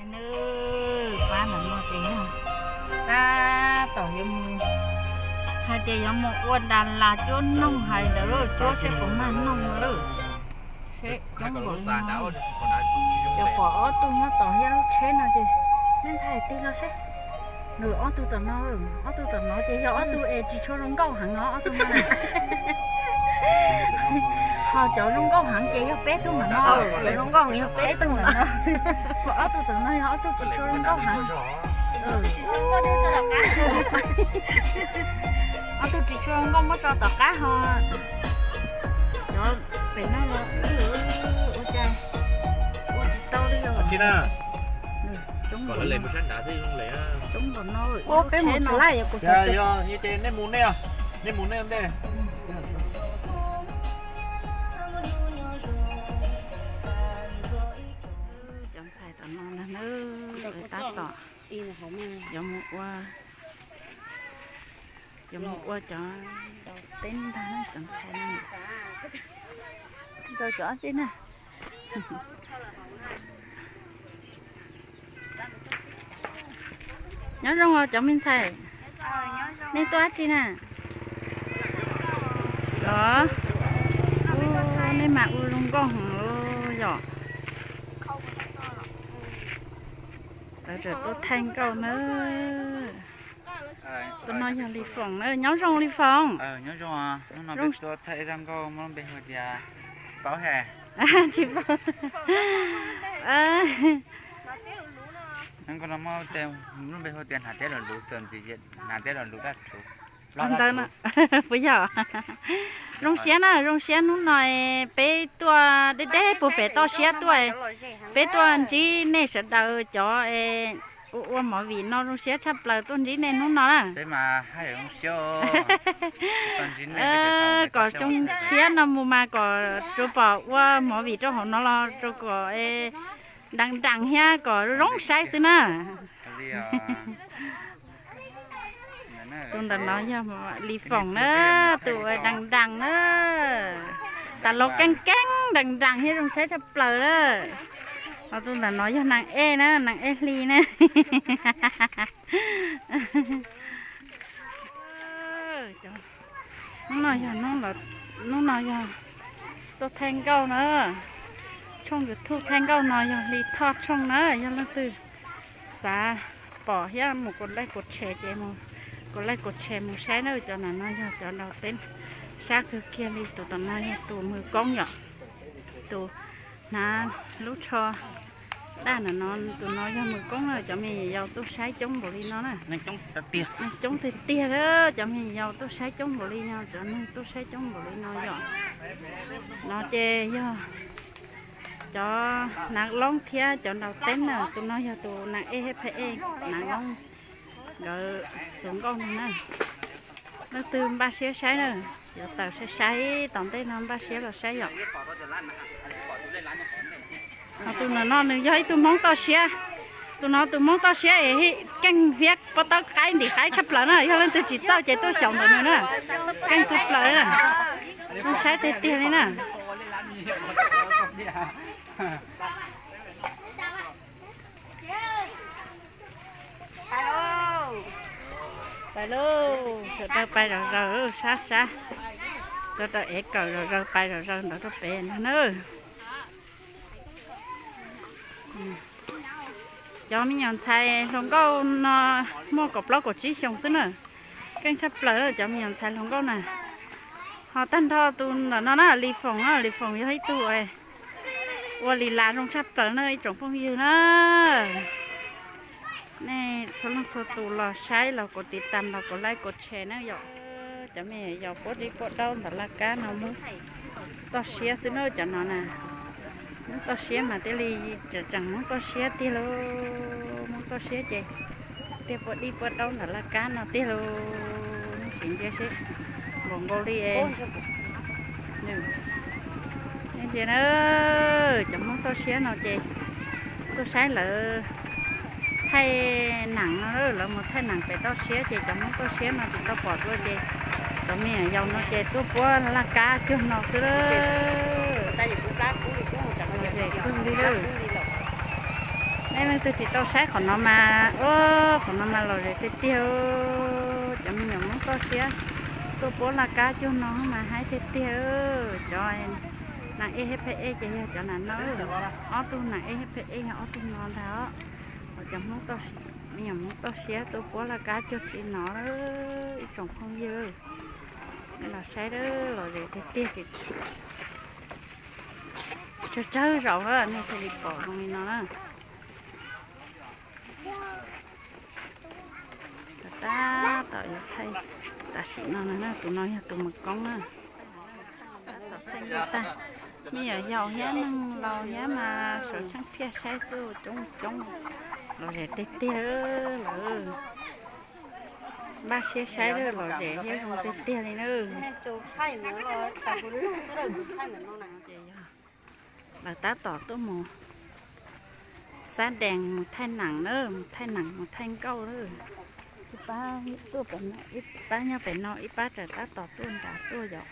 Nws pab ntawm no ces yog tab tom yuav mus, hais tias yuav mus ua Das Las cuab noog hais ntawd lauj, cuab seb puas mag noog no lauj. Seb coob npaum li no. Cov pom ob tug nyob tom thiab lub tsheb no ces nej ntxhais tig los seb. Nws ob tug tom no, ob tug tom no ces yog ob tug es tsis tshua zoo nkauj heev no ob tug no. Ho cov zoo nkauj heev ces yog peb tug ntawm no. Cov zoo nkauj heev yog peb tug ntawm no. Ho ob tug tom no yog ob tug tsis tshua zoo nkauj heev. Ob tug tsis tshua zoo nkauj muab tso tom qab ho. Cov pem no los ua cas ua tsis tau li os. Coob npaum no. Peb mus tsis laij yog kuv xav tias nej mus nej, nej mus nej ntej. Cov ntxhais tom no na, tab tom yuav mus ua, yuav mus ua cov teb ntag cov ntxhais no. Rau cov ob tib na. Nyob zoo os cov me ntxhais, nej tuaj dab tsi na? Los, nej mas ua zoo nkauj heev yom. Lawv tseem tuaj thaij nkauj na. Tus no yog Lis Foom na, nyob zoo Lis Foom. Tsis paub. Lub npe hu tias hnav teb los luv xwm ntxim, hnav teb los luv daj rhuv. Ntawd no, puas yog? Zoo siab na, zoo siab hnub no peb tuaj deb deb puag pem toj siab tuaj, peb tuaj ntsib nej sawv daws cov ua movie no zoo siab tshaj plaws tuaj ntsib nej hnub no na. Kom xyoo tshiab no mus mas kom tsuas pom ua movie rau hauv no los rau kom nrees nrees thiab kom zoo saib xwb na. Tus ntawm no yog Lis Foom na, tus nrees nrees na, tas los keej keej nrees nrees thiab zoo saib tshaj plaws na. Ho tus ntawm no yog Nag Ej na, Nag Ej Hli na. Hnub no yog, hnub no yog tuaj thaij nkauj na. Tshooj YouTube thaij nkauj no yog Hli Thoj Tshooj na, yog leej twg xav pom thiab mus kaum like kaum share ces mus kaum like kaum share mus saib na. Cov no yog cov nraus teb sab kawg kiag li. Tus tom no yog tus mws koob yom, tus hnav lub tsho daj ntawm no, tus no yog mws koob na. Cov me nyuam yaus tuaj saib coob npaum li no na, neeg coob tiag tiag, cov me nyuam yaus tuaj saib coob npaum li no, cov neeg tuaj saib coob npaum li no yom. No ces yog cov nav loob thiab cov nraus teb na. Tus no yog tus Nag Ej thiab Phaj Ej, nav loob, nkawd xuv nkauj no na. Leej twg npaj siab saib na, yuav tawm saib saib tom ntej no npaj siab los saib yom. Ho tus ntawm no nws yog ib tug Hmoob toj siab. Tus no tus Hmoob toj siab es keej hiab pob tawb qaib ntim qaib tshaj plaws na, yog leej twg tsis txawj ces tuaj xyaum ntawm nws na. Keej tshaj plaws na, zoo saib tiag tiag li na. Pais lauj, sawv daws pais zom zaws sab sab, sawv daws ev kawm zom zaws pais zom zaws ntawd rau pem ntag na. Cov me nyuam ntxhais hluas nkauj no muaj kaum plaub kaum tsib xyoos xwb na, keej tshaj plaws cov me nyuam ntxhais hluas nkauj na. Ho tag nrho tus ntawm no na Lis Foom na, Lis Foom yog ib tug ua li las zoo tshaj plaws na ib tsoom phooj ywg na. Nej txhua leej txhua tus los saib los kaum tiv tam los kaum like kaum share na yom. Cov me nyuam yaus puab dib puab daub ntawm laj kab no Hmoob toj siab xwb na cov no na. Hmoob toj siab mas thiaj li tseem Hmoob toj siab tiag lauj. Hmoob toj siab ces thiaj puab dib puab daub ntawm laj kab no tiag lauj. Nej sim ntsia seb npaum nkaus li es. Nej ntsia na, cov Hmoob toj siab no ces tuaj saib lawv thaij neem no, lawv mus thaij neem pem toj siab ces cov Hmoob toj siab no tsis tau pom dua ces cov me nyuam yaus no ces tuaj puab laj kab cuag no xwb lawm. Zem kawg li lawm. Leej twg tsis tau saib qhov no mas, qhov no mas lom zem tiag tiag. Cov me nyuam Hmoob toj siab tuaj puab laj kab cuag no mas haib tiag tiag. Cov nas ej hib phem ej ces yog cov nas no, ob tug nas ej hib phem ej yog ob tug no ntag os. Cov Hmoob, me nyuam Hmoob toj siab tuaj puab laj kab cuag li no, ib tsoom phooj ywg, nej los saib, lom zem tiag tiag. Tsawg tsawg zaus nej thiaj li pom zoo li no na. Tab tom yuav thaij tam sim no no, tus no yog tus mus koob na. Tab tom thaij ntuj tag, me nyuam yaus thiab neeg laus thiab mas sawv tsheej phiaj saib xwb coob coob. Lom zem tiag tiag lawm. Npaj siab saib lawm, lom zem thiab zoo tiag tiag li na. Lawv tab tom tuaj mus xab dees, mus thaij nam na, mus thaij nam mus thaij nkauj na. Ib pab nyob pem no, ib pab tseem tab tom tuaj nrad tuaj yom.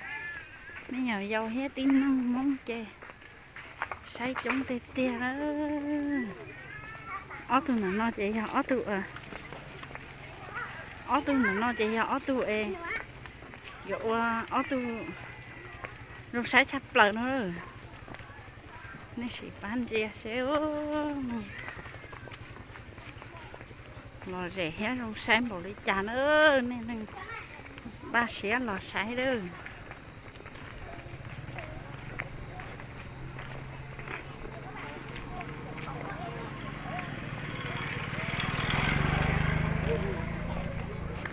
Me nyuam yaus thiab tib neeg Hmoob ces saib coob tiag tiag na. Ob tug ntawm no ces yog ob tug, ob tug ntawm no ces yog ob tug es yuav ua ob tug zoo saib tshaj plaws no. Nej sim pab ntsia seb, lom zem thiab zoo saib npaum li cas na. Nej leej npaj siab los saib lawm.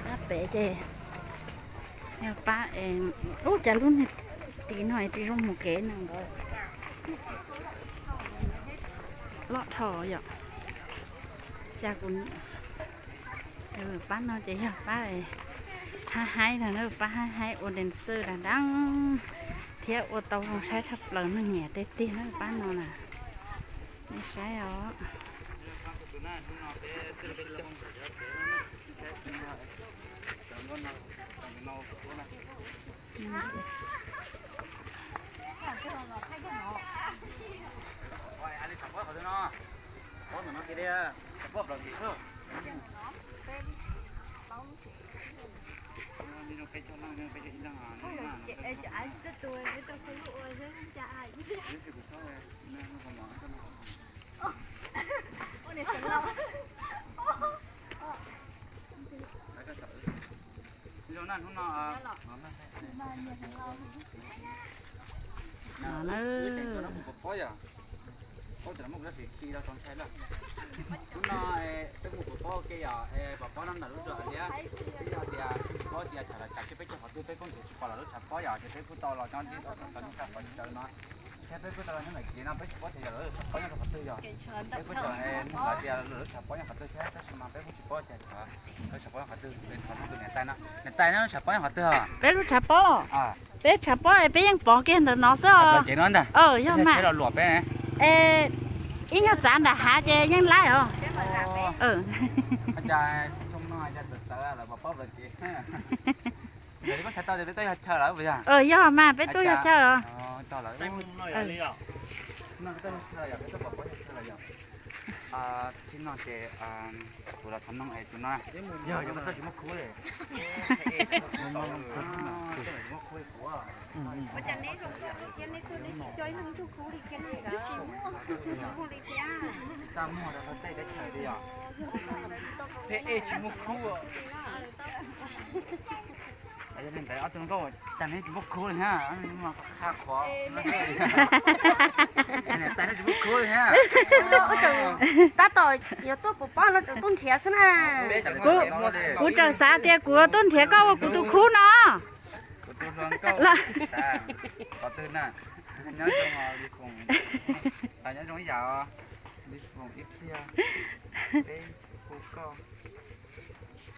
Pab pem ces yog pab, ub, cas lub niag tim no tsis zoo mus kev no ntawd. Loj dhau yom. Cas kuv, pab no ces yog pab haib haib no na, pab haib haib ua dancer dag dab thiab ua tau zoo saib tshaj plaws, neeg nyiam tiag tiag na pab no na. Nej saib os. Hnub no, hnub no, hnub no mus pov pob yom. Ub, tam muaj kuv tab sis khi tau tau ntshai lawm. Hnub no peb mus pov pob ua ke yom, pov pob no ntawm lub roob hais tias, peb yog tias tsis pom tias tshav los cas, peb caug qhov twg peb kuj nrhiav tsis pom lawv lub tshav pob yom, ces peb kuj tau los nyob ntawm tshav pob no. Thiab peb kuj tau los nyob ntawm kev no, peb tsis paub tias yog lawv lub tshav pob nyob rau qhov twg yom. Peb kuj tseem hnov tias lawv lub tshav pob nyob qhov twg thiab, tab sis mas peb kuj tsis paub tias lawv tshav pob nyob qhov twg, ces thov tus niam tais na, niam tais na, lub tshav pob nyob qhov twg os? Peb lub tshav pob los? Peb tshav pob peb yeej pov kiag ntawm no xwb os. Yog mas, los luam peb, ib nyuag txav nram hav ces yeej laib os. Yog mas, peb tub yog chaw os. Thib no ces kuv los thov noog es tus no, yog yog koj tsis muaj khub li. Tsis muaj khub li kuv. Txaj muag rau tej teb chaws li yom. Peb tsis muaj khub. Yog li ntawd ob tug nkauj, cas neb tsis muaj khub li na, qha qhuav. Niam tais neb tsis muaj khub li na. Tab tom yuav tuaj pov pob no tseem tuaj nrhiav xwb na. Kuv tseem xav tias kuv tuaj nrhiav koj ua kuv tus khub no. Kuv tus hluas nkauj, qhov twg na? Nyob zoo os Lis Foom, tas nyob zoo ib yam os Lis Foom, ib pliag peb hu koj.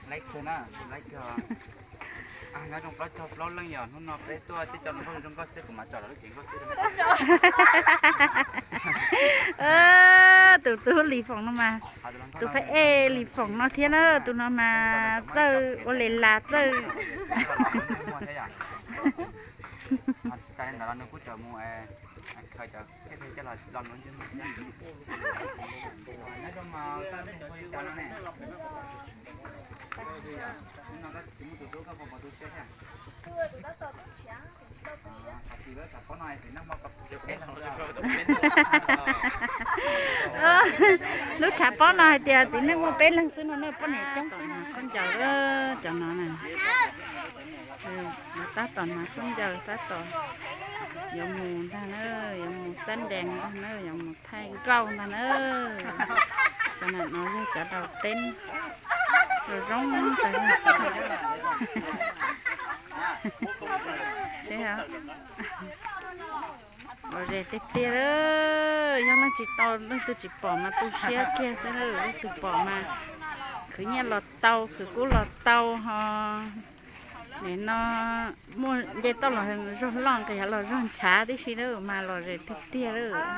Laib kawg na, laib kawg. Nyob zoo plaub caug plaub leej yom, hnub no peb tuaj tej cov hluas nkauj zoo nkauj xwb, kuv mam tsom lawv lub cev nkauj xwb. Tus tub Lis Foom no mas, tus phab ej Lis Foom no thiab na, tus no mas txawj ua li las txawj. Tsis tas li ntawd los nws kuj tseem mus Lub tshav pob no hais tias txiv neej muaj peb leeg xwb no na, poj niam coob xwb no. Khaub ncaws cov no na, tab tom hnav khaub ncaws tab tom yuav mus ntag na, yuav mus xab ndees ntag na, yuav mus thaij nkauj ntag na. Cov no yog cov daus teb zoo zoo tas. Lom zem tiag tiag, yog leej tsis tau leej twg tsis pom mas tu siab kiag xwb, leej twg pom mas khwv nyiaj los tau, khwv kub los tau ho. Nim no muaj nce toj los zog loj, nqis hav los zog nchav tib si na, mas lom zem tiag tiag lawm.